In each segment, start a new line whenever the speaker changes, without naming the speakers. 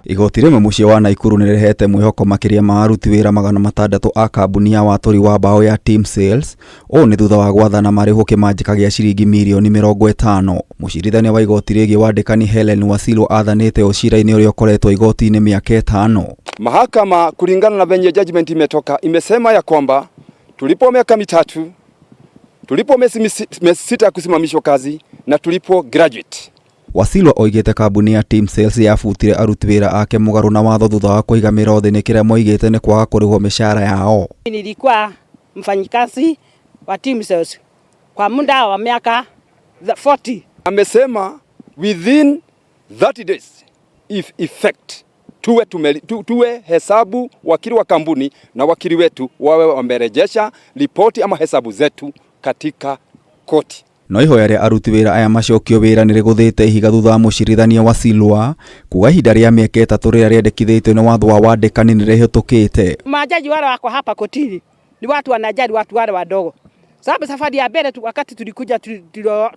Igoti rĩmwe mũciĩ wa Naikuru nĩ rĩhete mwĩhoko makĩria ma aruti wĩra 600 a kambuni ya watũri wa mbaũ ya Team Sales. Ũũ nĩ thutha wa gwathana marĩhwo kĩmanjĩka gĩa ciringi mirioni 50. Mũcirithania wa igoti rĩgiĩ wandĩkani Helen Wasilwa athanĩte ũũ cira-inĩ ũrĩa ũkoretwo igoti-inĩ mĩaka 5.
Mahakama kulingana na venye judgment imetoka imesema ya kwamba tulipo miaka 3, tulipo miezi 6 ya kusimamishwa kazi na tulipo graduate.
Wasilwa oigĩte kambuni ya Team Sales yabutire aruti wĩra ake mũgarũ na watho thutha wa kũiga mĩro thĩ nĩ kĩrĩa moigĩte nĩ kwaga kũrĩhwo mĩcara yao.
Nilikuwa mfanyikazi wa Team Sales kwa muda wa miaka 40.
Amesema within 30 days if effect tuwe hesabu wakili wa kampuni na wakili wetu wawe wamerejesha ripoti ama hesabu zetu katika koti.
No ihoya rĩa aruti wĩra aya macokio wĩra nĩ rĩgũthĩte ihiga thutha wa mũcirithania Wasilwa kuga ihinda rĩa mĩaka 3 rĩrĩa rĩendekithĩtio nĩ watho wa wandĩkani nĩ rĩhĩtũkĩte.
Majaji wale wako hapa kotini ni watu wanajali watu wale wadogo. Sababu safari ya mbele wakati tulikuja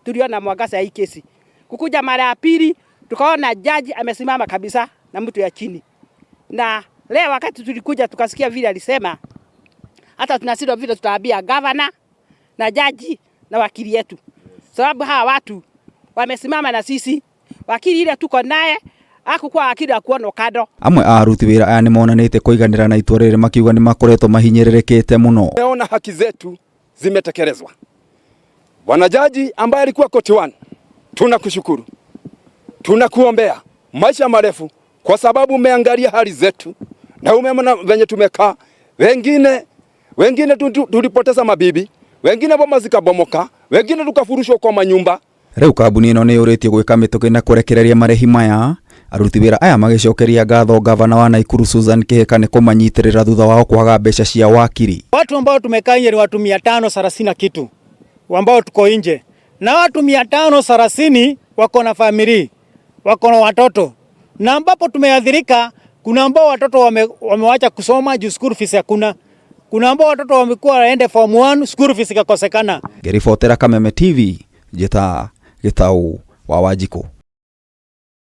tuliona mwangaza ya hii kesi. Kukuja mara ya pili tukaona jaji amesimama kabisa na mtu ya chini. Na leo wakati tulikuja tukasikia vile alisema, hata tunasindwa vile tutaambia governor na jaji na wakili yetu. Sababu hawa watu wamesimama na sisi, wakili ile tuko naye hakukuwa wakili wa kuona kando.
Amwe a aruti wĩra aya nĩmonanĩte kũiganĩra na itua rĩrĩ makiuga nĩmakoretwo mahinyĩrĩrĩkĩte mũno.
Tumeona haki zetu zimetekelezwa. Bwana jaji ambaye alikuwa koti 1, tunakushukuru. Tunakuombea maisha marefu kwa sababu umeangalia hali zetu na umeona venye tumekaa. Wengine tulipoteza mabibi, wengine boma zikabomoka, wengine tukafurushwa kwa manyumba.
Rĩu kambuni ĩno nĩ yũrĩtio gwĩka mĩtũkĩ na kũrekereria marĩhi maya. Aruti wĩra aya magĩcokeria ngatho gavana wa Naikuru Susan Kihika nĩ kũmanyitĩrĩra thutha wao kwaga mbeca cia wakiri.
Watu ambao tumekaa nje ni watu 530 na kitu ambao tuko nje, na watu 530 wako na family, wako na watoto, na ambapo tumeathirika, kuna ambao watoto wamewacha kusoma juu school fees hakuna. Kuna ambao watoto wamekuwa waende form 1 school fees ikakosekana.
Ngeribotera Kameme TV, njĩta Gĩtaũ wa Wanjikũ.